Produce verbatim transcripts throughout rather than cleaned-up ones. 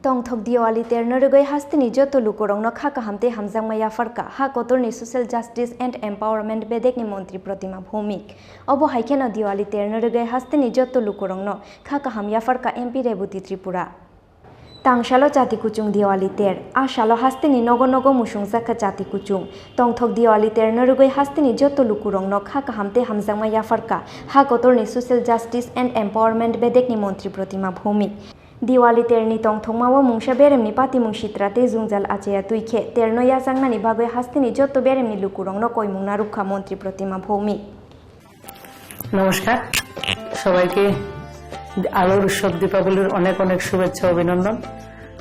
Tongthok Diwali terno rwgwi hasteni joto lukurokno kha kaham tei hamjakma yapharkha ha kotorni Social Justice and Empowerment bedekni montri Protima Bhoumik. Obo hai kheno Diwali terno rwgwi hasteni joto lukurokno kha kaham yapharkha M P Reboti Tripura. Tangsalo chati kuchung Diwali ter, a salo hasteni nogo nogo musungjak kha chati kuchung. Tongthok Diwali terno rwgwi hasteni joto lukurokno kha kaham tei hamjakma yapharkha ha kotorni Social Justice and Empowerment bedekni montri Protima Bhoumik. Diwali terni tongthokmao mungsa beremni patimung sitra tei jwngjal achaiya twi khe terno yajaknani bagwi hasteni joto beremni lukurokno koimung narwkha montri Protima Bhoumik. নমস্কার, সবাইকে আলোর উৎসব দীপাবলির অনেক অনেক শুভেচ্ছা, অভিনন্দন।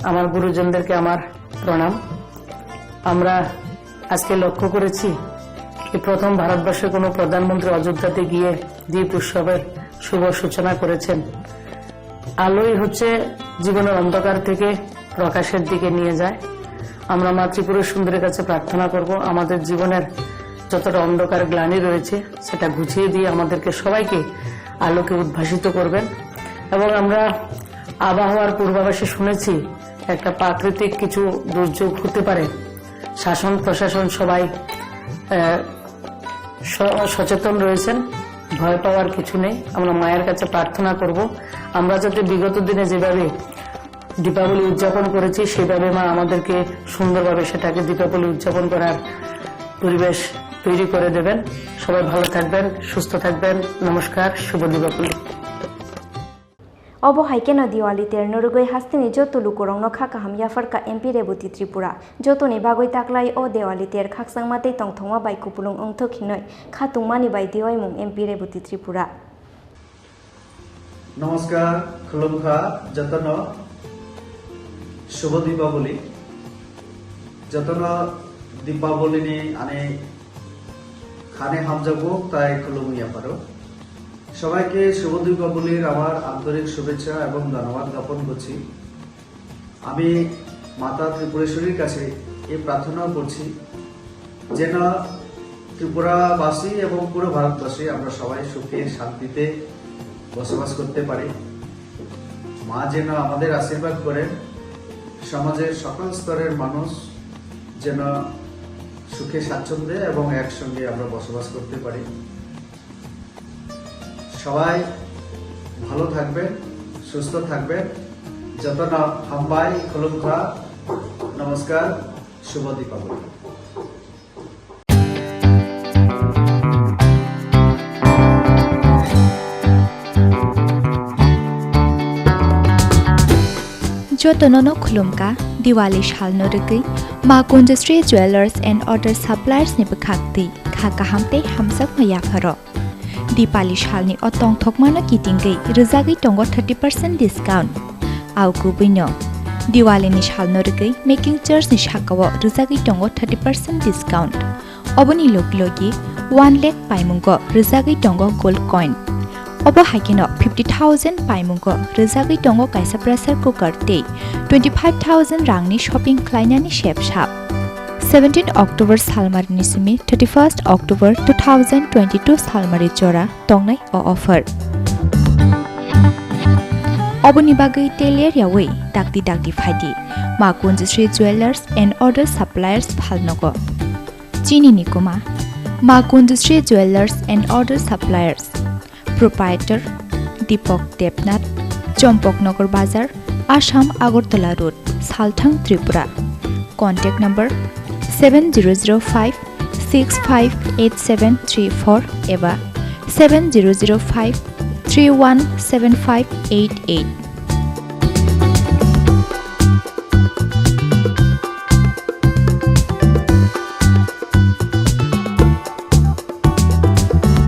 আমার গুরুজনদেরকে আমার প্রণাম। আমরা আজকে লক্ষ্য করেছি যে প্রথম ভারতবর্ষে কোনো প্রধানমন্ত্রী অযোধ্যাতে গিয়ে দীপ উৎসবের শুভ সূচনা করেছেন। আলোই হচ্ছে জীবনের অন্ধকার থেকে প্রকাশের দিকে নিয়ে যায়। আমরা মা ত্রিপুরা সুন্দরীর কাছে প্রার্থনা করব, আমাদের জীবনের যতটা অন্ধকার গ্লানি রয়েছে সেটা ঘুচিয়ে দিয়ে আমাদেরকে সবাইকে আলোকে উদ্ভাসিত করবেন। এবং আমরা আবহাওয়ার পূর্বাভাসে শুনেছি একটা প্রাকৃতিক কিছু দুর্যোগ হতে পারে। শাসন প্রশাসন সবাই, আহ, স-, সচেতন রয়েছেন, ভয় পাওয়ার কিছু নেই। আমরা মায়ের কাছে প্রার্থনা করব, আমরা যাতে বিগত দিনে যেভাবে দীপাবলি উদযাপন করেছি, সেভাবে মা আমাদেরকে সুন্দরভাবে সেটাকে দীপাবলি উদযাপন করার পরিবেশ তৈরি করে দেবেন। সবাই ভালো থাকবেন, সুস্থ থাকবেন। নমস্কার, শুভ Deepavali. Obo hai kheno Diwali terno rwgwi hasteni joto lukurokno kha kaham yapharkha M P Reboti Tripura. Jotoni bagwi taklai o Diwali ter khakchangma tei tongthokma bai kupulung wngthok hinwi kha tungmani bai diwaimung M P Reboti Tripura. Namaskar, khulumkha jotono, শুভ Deepavali. Jotono Deepavali ni ani khani hamjakgo tai khulumwi yapharo. সবাইকে শুভ দীপাবলির আমার আন্তরিক শুভেচ্ছা এবং ধন্যবাদ জ্ঞাপন করছি। আমি মাতা ত্রিপুরেশ্বরীর কাছে এই প্রার্থনাও করছি, যেন ত্রিপুরাবাসী এবং পুরো ভারতবাসী আমরা সবাই সুখে শান্তিতে বসবাস করতে পারি। মা যেন আমাদের আশীর্বাদ করেন, সমাজের সকল স্তরের মানুষ যেন সুখে স্বাচ্ছন্দ্যে এবং একসঙ্গে আমরা বসবাস করতে পারি। সবাই ভালো থাকবেন, সুস্থ থাকবেন। যতন হামবাই, খুলুমখা, নমস্কার, শুভ Deepavali. Jotono no khulumkha, Diwali salno rwgwi Ma Kunjasri Jewellers and Other Suppliers ni bwkhak twi kha kaham tei hamjakma yapharo. Dipali salni o tongthokmano kitingwi rwjagwi tongo thirty percent discount. Au kubuino Diwalini salno rwgwi making charge ni sakao rwjagwi tongo thirty percent discount. Oboni logi logi one lakh paimungo rwjagwi tongo gold coin. Obo hai kheno fifty thousand paimungo rwjagwi tongo kaisa pressure cooker tei twenty five thousand rangni shopping khlainani sep sap. Seventeen October salmarini simi thirty first October two thousand twenty two salmari jora tongnai o offer. Oboni bagwi teler yawi dakti dakti phaidi Ma Kunjasri Jewellers and Other Suppliers phalnogo. Chini ni kuma Ma Kunjasri Jewellers and Other Suppliers. Proprietor Deepak Debnath, Chompoknagar Bazar, Assam Agartala Road, Salthang, Tripura. Contact number seven zero zero five six five eight seven three four eba seven zero zero five three one seven five eight eight.